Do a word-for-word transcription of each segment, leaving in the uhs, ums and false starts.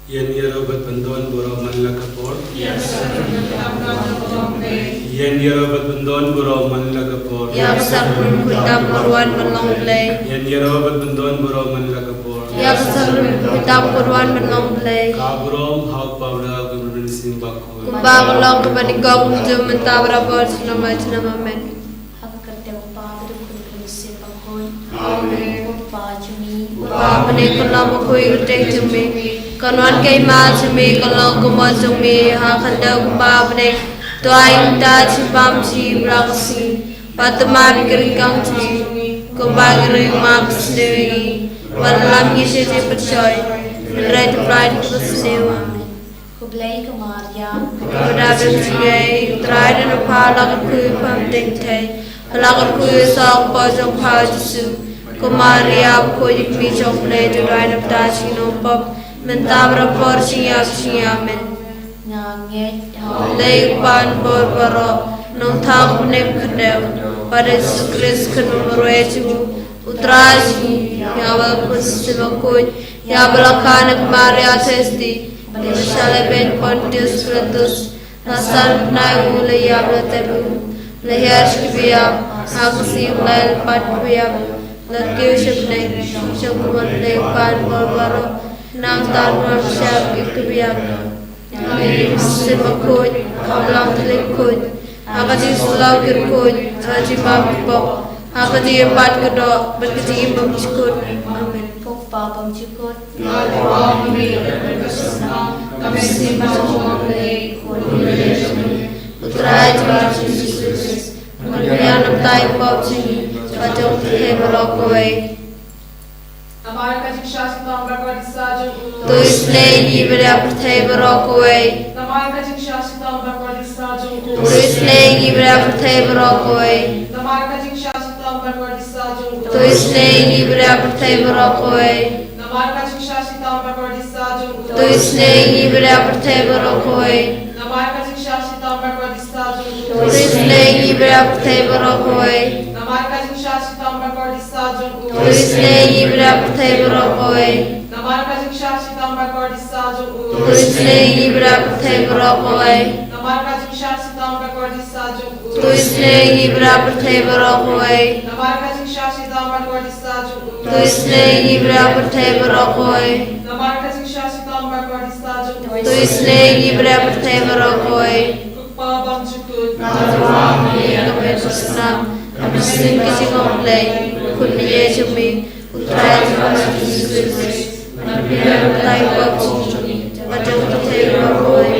Ïa ngi ïaroh bad pyndon baroh man la ka por. Ïa ngi ïaroh bad pyndon baroh man la ka por. Ïa ka sakrament khuid tam bor wan ban long Blei. Ïa ngi ïaroh bad pyndon baroh man la ka por. Ïa ka sakrament khuid tam bor wan ban long Blei. Ka burom ha u Kpa, u Khun bad u Mynsiem Bakhuid. Kumba ka long kaba nyngkong, mynta, mynta bad barabor, junom junom. Amen. Ha ka kyrteng u Kpa bad u Khun bad u Mynsiem Bakhuid. Amen. U Kpa jong ngi uba ha bneng, ka long bakhuid ka kyrteng jong me. Kan wan ka hima jong me, kan long ka mon jong me ha khyndew kumba ha bneng. To ai mynta ka jingbam jong ngi baroh kane ka sngi. Bad to map ïa ki ryngkang jong ngi kumba ngi ruh ngi map pynsniew ïa ki. Wat lam ngi sha ka jingpynshoi, hynrei to pynlait na ka basniew. Amen. Khublei ko Maria, khublei ko Maria, U Trai u don bad pha, la kyrkhu ïa pha ha ka bynta ki kynthei, la kyrkhu ïa u saw u kpoh jong pha u Jisu. Ko Maria bakhuid, ïa ka kmie jong U Blei, to duwai na ka bynta jong ngi ki nongpop, mynta bad ha ka por jingïap jong ngi. Amen. Nga ngeit ha U Blei U Kpa u Nongpynbor baroh, Nongthaw ka bneng bad ka khyndew, bad ha U Jisu Khrist u Khun marwei jong u, U Trai jong ngi, ïa uba la pynshong bakhuid, ïa uba la kha na ka Maria Theisotti, bad la shah lehbeiñ ha u Pontius Pilatus, la sah, la bnai, la ïap, la tep, la hiar sha kiba ïap, ha ka sngi ba lai, la pat kiba ïap, la kiew sha bneng, sha ka bor U Blei U Kpa u Nongpynbor baroh, nangta un wan ban shah ïa kiba ïap. Ïa ngi, ïa ka mynsiem bakhuid, ha ka balang thylliej bakhuid, ha ka jingsyllaw ki riewkhuid, ha ka jingmap ki pop, ha ka jingïabat ka doh bad ka jingim bymjukut. Amen. Ko Kpa bymjukut, nga la wan ïa ka mynsiem bakhuid, U Trai jong ngi U Jisu Khrist, ban pynbiang na ka bynta ki pop jong ngi bad jong ka pyrthei baroh kawei. Namar ka jingshah shitom bakordit satia jong u, to isynei ïa ngi bad ïa ka pyrthei baroh kawei. Namar ka jingshah shitom bakordit satia jong u, to isynei ïa ngi bad ïa ka pyrthei baroh kawei. Namar ka jingshah shitom bakordit satia jong u, to isynei ïa ngi bad ïa ka pyrthei baroh kawei. Namar ka jingshah shitom bakordit satia jong u, to isynei ïa ngi bad ïa ka pyrthei baroh kawei. Namar ka jingshah shitom bakordit satia jong u, to isynei ïa ngi bad ïa ka pyrthei baroh kawei. Namar ka jingshah shitom bakordit satia jong u, to isynei ïa ngi bad ïa ka pyrthei baroh kawei. Namar ka jingshah shitom bakordit satia jong u, to isynei ïa ngi bad ïa ka pyrthei baroh kawei. Namar ka jingshah shitom bakordit satia jong u, to isynei ïa ngi bad ïa ka pyrthei baroh kawei. Namar ka jingshah shitom bakordit satia jong u, to isynei ïa ngi bad ïa ka pyrthei baroh kawei. Namar ka jingshah shitom bakordit satia jong u, to isynei ïa ngi bad ïa ka pyrthei baroh kawei. Ko Kpa bymjukut, nga la wan ïa ka mynsiem, ka mynsiem ka jong U Blei, Khun baieit jong me, U Trai jong ngi U Jisu Khrist, ban pynbiang na ka bynta ki pop jong ngi bad jong ka pyrthei baroh kawei.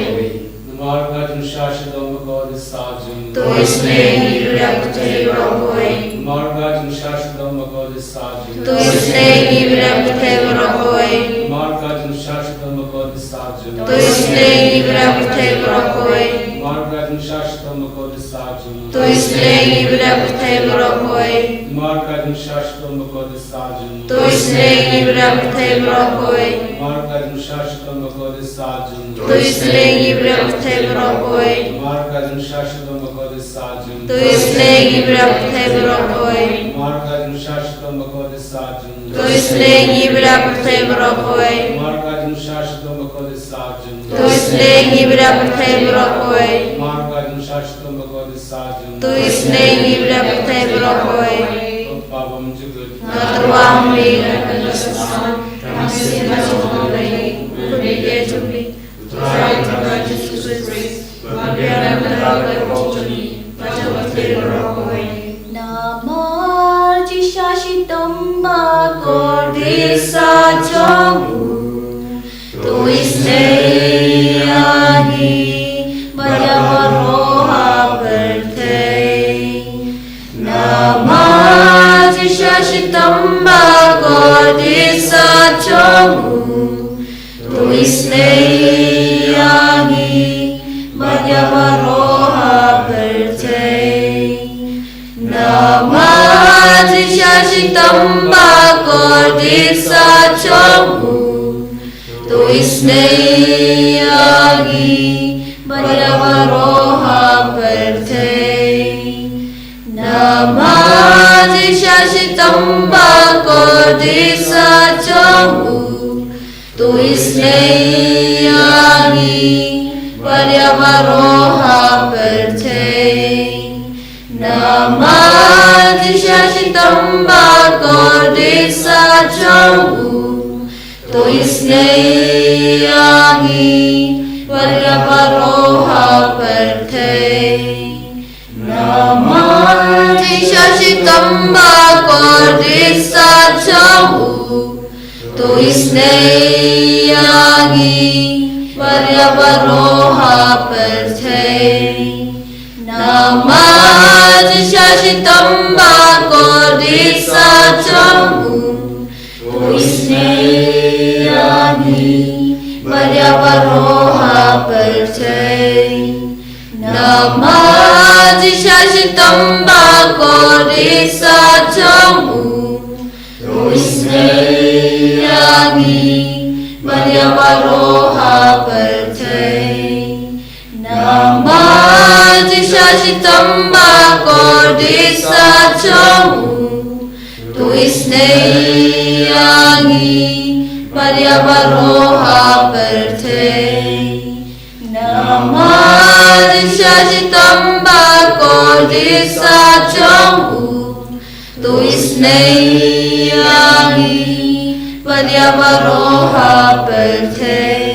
Namar ka jingshah shitom bakordit satia jong u, to isynei ïa ngi bad ïa ka pyrthei baroh kawei. Namar ka jingshah shitom bakordit satia jong u, to isynei ïa ngi bad ïa ka pyrthei baroh kawei. Namar ka jingshah shitom bakordit satia jong u, to isynei ïa ngi bad ïa ka pyrthei baroh kawei. Namar ka jingshah shitom bakordit satia jong u, to isynei ïa ngi bad ïa ka pyrthei baroh kawei. Namar ka jingshah shitom bakordit satia jong u, to isynei ïa ngi bad ïa ka pyrthei baroh kawei. Namar ka jingshah shitom bakordit satia jong u, to isynei ïa ngi bad ïa ka pyrthei baroh kawei. Namar ka jingshah shitom bakordit satia jong u, to isynei ïa ngi bad ïa ka pyrthei baroh kawei. Namar ka jingshah shitom bakordit satia jong u, to isynei ïa ngi bad ïa ka pyrthei baroh kawei. Namar ka jingshah shitom bakordit satia jong u, to isynei ïa ngi bad ïa ka pyrthei baroh kawei. Namar ka jingshah shitom bakordit satia jong u, to isynei ïa ngi bad ïa ka pyrthei baroh kawei. Ko Kpa bymjukut, nga la wan ïa ka mynsiem, ka mynsiem ka jong U Blei, Khun baieit jong me, U Trai jong ngi U Jisu Khrist, ban pynbiang na ka bynta ki pop jong ngi bad jong ka pyrthei baroh kawei. Namar ka jingshah shitom bakordit satia jong u, to isynei ïa ngi bad ïa baroh ha pyrthei. Namar ka jingshah shitom bakordit satia jong u, to isynei ïa ngi bad ïa baroh ha pyrthei. Namar ka jingshah shitom bakordit satia jong u, to isynei ïa ngi bad ïa baroh ha pyrthei. Namar ka jingshah shitom bakordit satia jong u, to To isynei ïa ngi bad ïa baroh ha pyrthei. Namar jingshisha shitom ba kordit sah jong u. To isynei ïa ngi bad ïa baroh ha pyrthei. Namar jingshisha shitom ba kordit sah jong u. To isynei ïa ngi bad ïa baroh ha pyrthei. Namar jingshisha shitom ba kordit sah jong u. To isynei ïa ngi bad ïa baroh ha pyrthei. Namar jingshisha shitom ba kordit sah jong u. To isynei ïa ngi bad ïa baroh ha pyrthei. Namar jingshisha shitom ba kordit sah jong u. To isynei ïa ngi bad ïa baroh ha pyrthei. Namar jingshisha shitom ba kordit sah jong u. To isynei ïa ngi bad ïa baroh ha pyrthei.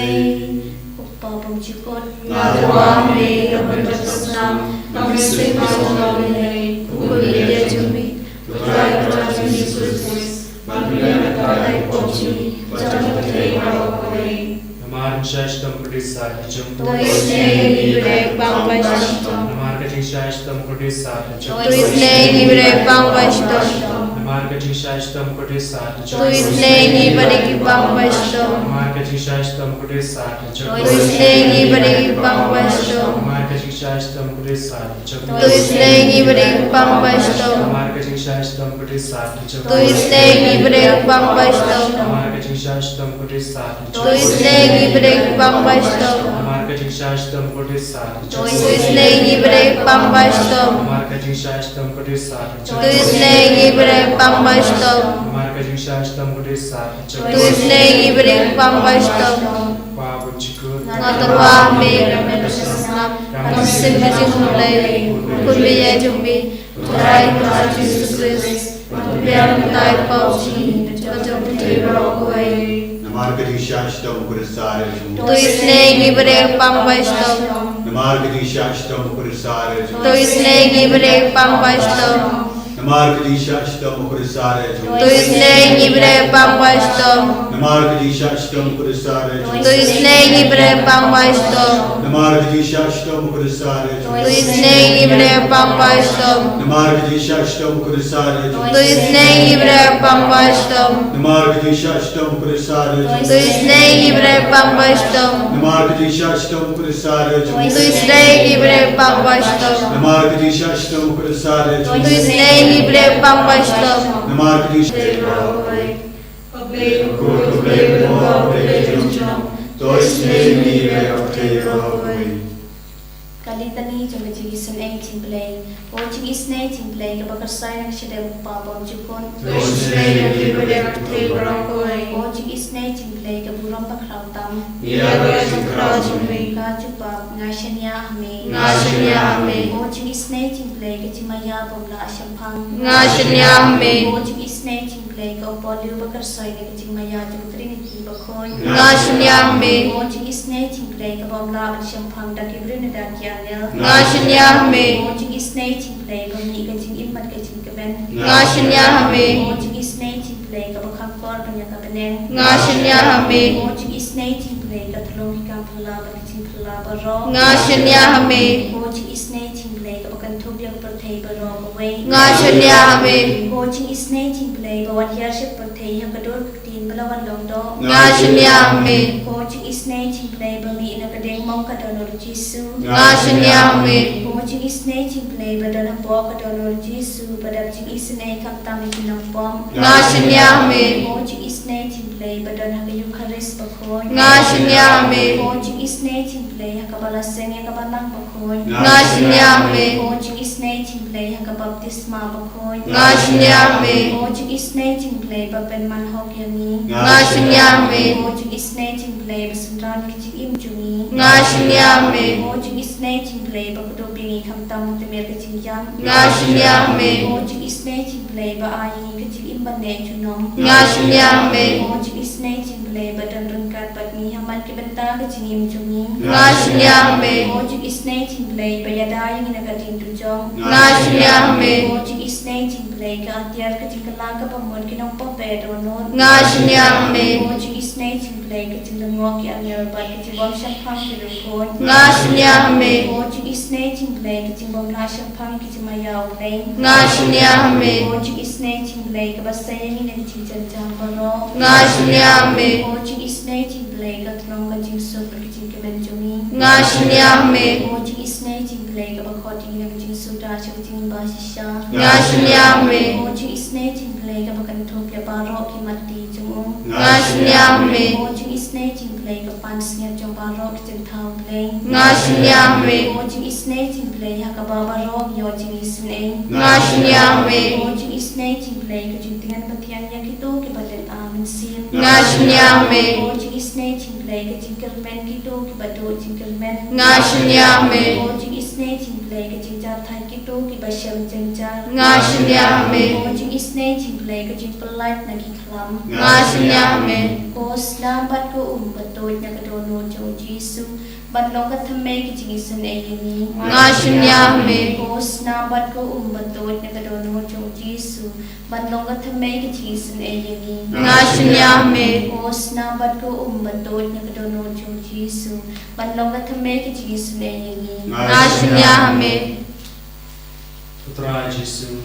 Ko Pa bymjukut, nga tyrwa ha me ïa ka bynta ka snam, ka mynsiem ka jong U Blei, u khun beiñ jong me. Ko Trai ka Jisu Khrist, ban pynïaid ïa ka pop jong ngi bad jong ka pyrthei baroh kawei. Namar jingshisha shitom kordit sah jong u. To isynei ïa ngi bad ïa ka pang ba shitom. Namar ka jingshisha shitom kordit sah jong u. To isynei ïa ngi bad ïa ka pang ba shitom. Namar ka jingshisha shitom kordit sah jong u. To isynei ïa ngi bad ïa ka pang ba shitom. Namar ka jingshisha shitom kordit sah jong u. To isynei ïa ngi bad ïa ka pang ba shitom. Namar ka jingshisha shitom kordit sah jong u. To isynei ïa ngi bad ïa ka pang ba shitom. Namar ka jingshisha shitom kordit sah jong u. To isynei ïa ngi bad ïa ka pang ba shitom. Namar ka jingshisha shitom kordit sah jong u. To isynei ïa ngi bad ïa ka pang ba shitom. Namar ka jingshisha shitom kordit sah jong u. To isynei ïa ngi bad ïa ka pang ba shitom. Namar ka jingshisha shitom kordit sah jong u. To isynei ïa ngi bad ïa ka pang ba shitom. Namar ka jingshisha shitom kordit sah jong u. To isynei ïa ngi bad ïa ka pang ba shitom. Pa bymjukut, nga tyrwa ha me ïa ka bynta ka snam, ka mynsiem ka jong U Blei, u khun beiñ jong me. Ko Trai ka Jisu Khrist, ban pynïaid ïa ka pop jong ngi bad jong ka pyrthei baroh kawei. Namar ka jingshisha shitom kordit sah jong u. To isynei ïa ngi bad ïa ka pang ba shitom. Namar ka jingshisha shitom kordit sah jong u. To isynei ïa ngi bad ïa ka pang ba shitom. Namar ka jingshisha shitom kordit sah jong u. To isynei ïa ngi bad ïa ka pang ba shitom. Namar ka jingshisha shitom kordit sah jong u. To isynei ïa ngi bad ïa ka pang ba shitom. Namar ka jingshisha shitom kordit sah jong u. To isynei ïa ngi bad ïa ka pang ba shitom. Namar ka jingshisha shitom kordit sah jong u. To isynei ïa ngi bad ïa ka pang ba shitom. Namar ka jingshisha shitom kordit sah jong u. To isynei ïa ngi bad ïa ka pang ba shitom. Namar ka jingshisha shitom kordit sah jong u. To isynei ïa ngi bad ïa ka pang ba shitom. Namar ka jingshisha shitom kordit sah jong u. To isynei ïa ngi bad ïa ka pang ba shitom. Namar ka jingshisha shitom kordit sah jong u. Ka Blei ka Khun, ka Blei ka Ri, ka Blei ka Jong Jong. To isynei ïa ngi bad ïa ka pyrthei baroh kawei. Ka Litani jong ka jingisynei jong U Blei. Ko Jingisynei jong U Blei kaba kyrsoi na ka shadem U Kpa bymjukut. To isynei ïa ngi bad ïa ka pyrthei baroh kawei. Ko Jingisynei jong U Blei ka burom bakhraw tam. Ïa ka jingkhraw jong me. Ka jubab, nga shaniah ha me. Nga shaniah ha me. Ko Jingisynei jong U Blei ka jingmaïa bym lah shemphang. Nga shaniah ha me. Ko Jingisynei jong U Blei ka u Paulu ba kyrsoi na ka jingmaïa jong ka Trinity Bakhuid. Nga shaniah ha me. Ko Jingisynei jong U Blei ka bym lah ban shemphang da ki briew ne da ki angel. Nga shaniah ha me. Ko Jingisynei jong U Blei ba mih ka jingim bad ka jingkmen. Nga shaniah ha me. Ko Jingisynei jong U Blei kaba kham kor ban ïa ka bneng. Nga shaniah ha me. Ko Jingisynei jong U Blei ka thlong ki kam phylla bad ki jingphylla baroh. Nga shaniah ha me. Ko Jingisynei jong U Blei kaba kynthup ïa ka pyrthei baroh kawei. Nga shaniah ha me. Ko Jingisynei jong U Blei ba wat hiar sha ka pyrthei ha ka dur ka ktien ba la wan long doh. Nga shaniah ha me. Ko Jingisynei jong U Blei ba mih na ka diengmong ka dohnud u Jisu. Nga shaniah ha me. Ko Jingisynei jong U Blei ba don hapoh ka dohnud u Jisu ba dap jingisynei khamtam ïa ki nongpop. Nga shaniah ha me. Ko Jingisynei jong U Blei ba don ha ka Eukharist Bakhuid. Nga shaniah ha me. Ko Jingisynei jong U Blei ha kaba la seng ïa ka Balang Bakhuid. Nga shaniah ha me. Ko Jingisynei jong U Blei ha ka baptisma bakhuid. Nga shñiah me. O jingisynei jong U Blei ba pynman hok ïa ngi. Nga shñiah me. O jingisynei jong U Blei ba synran ki jingim jong ngi. Nga shñiah me. O jingisynei jong U Blei ba kdup ïa ngi khamtam u tmier ka jingïap. Nga shñiah me. O jingisynei jong U Blei ba ai ïa ngi ka jingim ban neh junom. Nga shñiah me. O jingisynei jong U Blei ba don ryngkat bad ngi ha man ki bynta ka jingim jong ngi. Nga shñiah me. O jingisynei jong U Blei ba ïada ïa ngi na ka diengdujok. Nga shñiah me. O jingisynei jong U Blei ka atiar ka jingkylla kaba mut ki nongpop ba ïadon nud. Nga shñiah me. O jingisynei jong U Blei ka jinglyngngoh ki angel bad ka jingbym shemphang ki riewkhuid. Nga shñiah me. O jingisynei jong U Blei ka jingbym lah shemphang ki jingmaïa U Blei. Nga shñiah me. O jingisynei jong U Blei kaba sei ïa ngi na ka jingjynjar baroh. Nga shñiah me. O jingisynei jong U Blei ka tnong ka jingsuk bad ka jingkmen jong ngi. Nga shñiah me. O jingisynei jong U Blei kaba khot ïa ngi na ka jingsuda sha ka jingim ba shisha. Nga shñiah me. O jingisynei jong U Blei kaba kynthup ïa baroh ki matti jong u. Nga shñiah me. O jingisynei jong U Blei ka pansngiat jong baroh ki jingthaw Blei. Nga shñiah me. O jingisynei jong U Blei ha kaba baroh ïoh jingisynei. Nga shñiah me. O jingisynei jong U Blei ka jingtngen pathiang ïa kito kiba leit ar mynsiem. Nga shñiah me. O jingisynei jong U Blei ka jingkyrmen kito kiba duh jingkyrmen. Nga shñiah me. O jingisynei jong U Blei ka jingjarthait kito kiba shem jynjar. Nga shñiah me. O jingisynei jong U Blei ka jingpyllait na ki khlam. Nga shñiah me. Ko snam bad ko um ba tuid na ka dohnud jong U Jisu ban long ka thymmei ka jingisynei ïa ngi. Nga shñiah me. Ko snam bad ko um ba tuid na ka dohnud jong U Jisu ban long ka thymmei ka jingisynei ïa ngi. Nga shñiah me. Ko snam bad ko um ba tuid na ka dohnud jong U Jisu ban long ka thymmei ka jingisynei ïa ngi. Nga shñiah me. U Trai Jisu,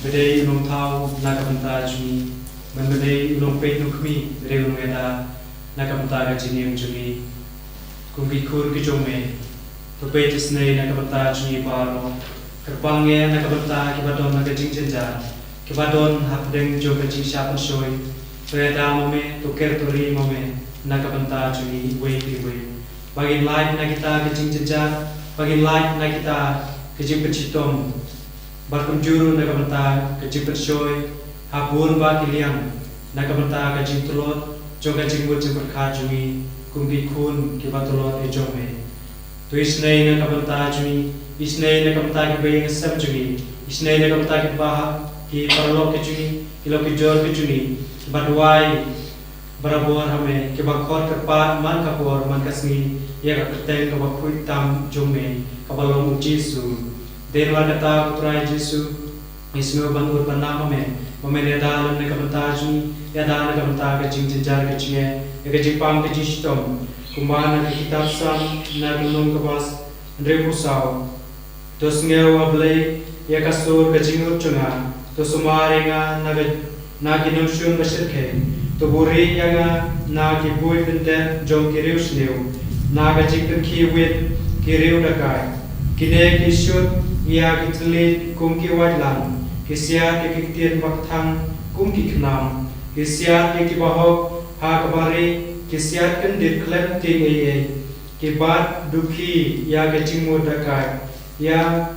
ba dei u nongthaw na ka bynta jong ngi, ban ba dei u nongpeit nongkhmih, ba dei u nongïada na ka bynta ka jingim jong ngi. Kum ki khun ki jong me, to peit isynei na ka bynta jong ngi baroh. Kyrpang ïa na ka bynta kiba don na ka jingjynjar, kiba don hapdeng jong ka jingshah pynshoi. To ïada ma me, to ker to ri ma me na ka bynta jong ngi iwei pa iwei. Ba ngin lait na kita ka jingjynjar, ba ngin lait na kita ka jingpynshitom. Bad kumjuh ruh na ka bynta ka jingpynshoi ha bun bah ki liang, na ka bynta ka jingtlot jong ka jingmut jingpyrkhat jong ngi kum ki khun kiba tlot ïa jong me. To isynei na ka bynta jong ngi, isynei na ka bynta kiba ïeng ha sem jong ngi, isynei na ka bynta kiba ha ki paralok ki jong ngi, ki lok ki jor ki jong ngi, kiba duwai barabor ha me, kiba khot kyrpad man ka por man ka sngi ïa ka kyrteng kaba khuid tam jong me, kaba long U Jisu. Dei namar kata, ko Trai Jisu, ngi sngew ban ur ban nam ha me, ba men ïada lem na ka bynta jong ngi, ïada na ka bynta ka jingjynjar ka jingeh, ïa ka jingpang ka jingshitom, kumba na ka kitab Salm, na ka lynnong kaba hynriewphew saw. To sngew, A Blei, ïa ka sur ka jingngud jong nga, to sumar ïa nga na ka, na ki nongshun ba shyrkhei, to buhrieh ïa nga na ki buit lyndet jong ki riewsniew, na ka jingpynkhih wit ki riew dakaid. Kine ki shut ïa ki thylliej kum ki waitlam, ki siat ïa ki ktien ba kthang kum ki khnam, ki siat ïa ki bahok ha kaba rieh, ki siat kyndit khlem tieng ei ei. Ki bat dukhi ïa ka jingmut dakaid, ïa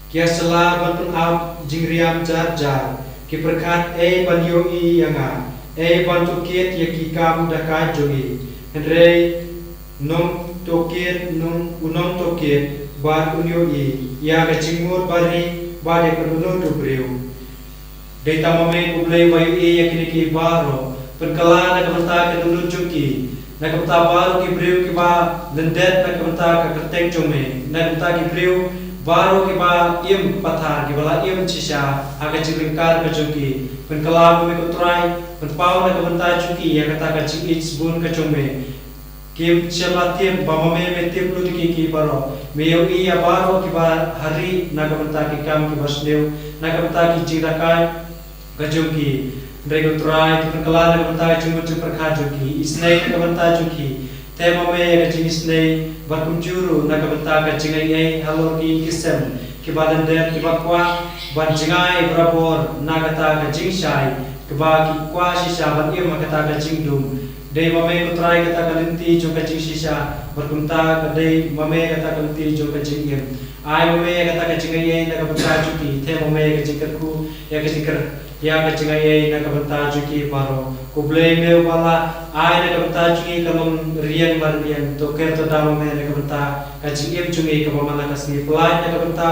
ki ïa sla ban pynap jingriam jar jar, ki pyrkhat ei ban ïohi ïa nga, ei ban tohkit ïa ki kam dakaid jong ngi. Hynrei nongtohkit, nong, u nongtohkit bad un ïohi ïa ka jingmut barieh bad ïa ka dohnud u briew. Dei tang ma me, ko Blei, ba ïohi ïa kine ki baroh. Pynkylla na ka bynta ka dohnud jong ki, na ka bynta baroh ki briew kiba lyndet na ka bynta ka kyrteng jong me, na ka bynta ki briew baroh kiba im pathar, kiba la im shisha ha ka jingryngkar ka jong ki. Pynkylla ma me, ko Trai, pynpaw na ka bynta jong ki ïa kata ka jingïeit sbun ka jong me. Kim shym la tip ba ma me me tip lut ïa ki baroh. Me ïohi ïa baroh kiba ha rieh na ka bynta ki kam kiba sniew, na ka bynta ki jingdakaid ka jong ki. Hynrei, ko Trai, to pynkylla na ka bynta ka jingmut jingpyrkhat jong ki. Isynei na ka bynta jong ki. Them ma me ïa ka jingisynei, bad kumjuh ruh na ka bynta ka jingaiei halor ki ïing ki sem, kiba lyndet, kiba kwah ban jngai barabor na kata ka jingshai, kiba ki kwah shisha ban im ha kata ka jingdum. Dei ma me ko Trai kata ka lynti jong ka jingshisha, bad kumta ka dei ma me kata ka lynti jong ka jingim. Ai ma me kata ka jingaiei na ka bynta jong ki, theh ma me ka jingkyrkhu ïa ka jingkyrkhu ïa ka jingaiei na ka bynta jong ki baroh. Ko Blei me uba la ai na ka bynta jong ngi ka long rieng mar rieng, to ker to da ma me na ka bynta ka jingim jong ngi kaba man la ka sngi. Pyllait na ka bynta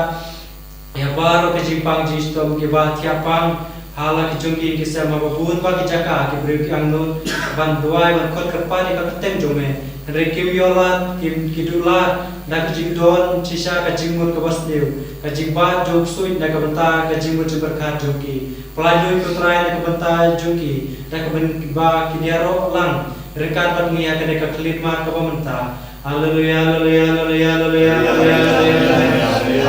ïa baroh ka jingpang jingshitom kiba thiah pang ha la ki jong ki ki sem, haba bun ba ki jaka ki briew ki angnud ban duwai ban khot kyrpad ïa ka kyrteng jong me. Hynrei kim ïoh lad, kim, ki duh lad da ka jingdon shisha ka jingmut kaba sniew, ka jingbad jong u ksuid na ka bynta ka jingmut jingpyrkhat jong ki. Pyllait lut ko Trai na ka bynta jong ki da kaba kin ïaroh lang ryngkat bad ngi ha kane ka khyllipmat kaba mynta. Haleluya, haleluya, haleluya, haleluya, haleluya, haleluya.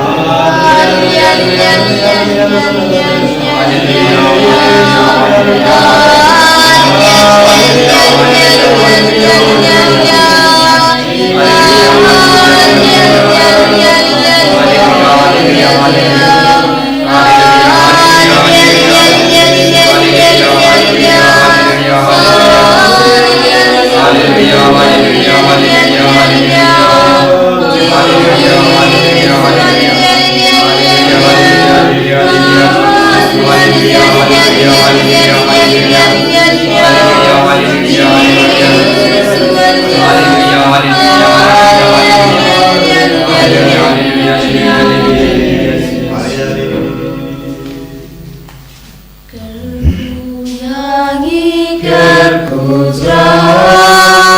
Kyrkhu ïa ngi, kyrkhu Trai.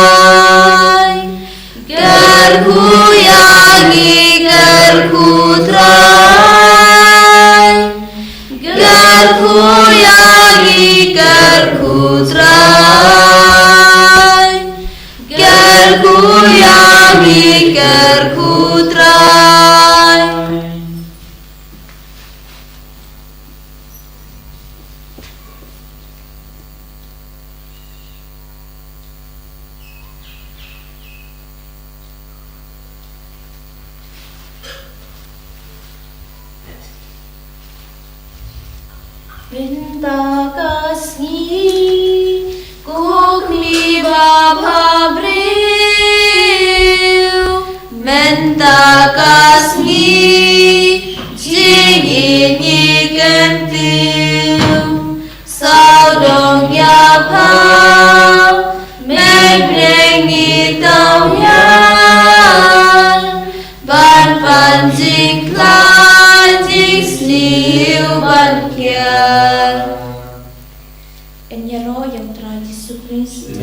Kyrkhu ïa ngi, kyrkhu Trai. Kyrkhu ïa ngi, kyrkhu Trai. Kyrkhu ïa ngi, kyrkhu Trai. Mynta ka sngi, ko Khmih babha briew. Mynta ka sngi, jingïeit ngi kyntiew. Sawdong ïa pha, me bneng ngi thaw ïa, ban pan jingkhlaiñ jingsniew ban kiar. Yn ïaroh ïa u Trai Jisu Khrist.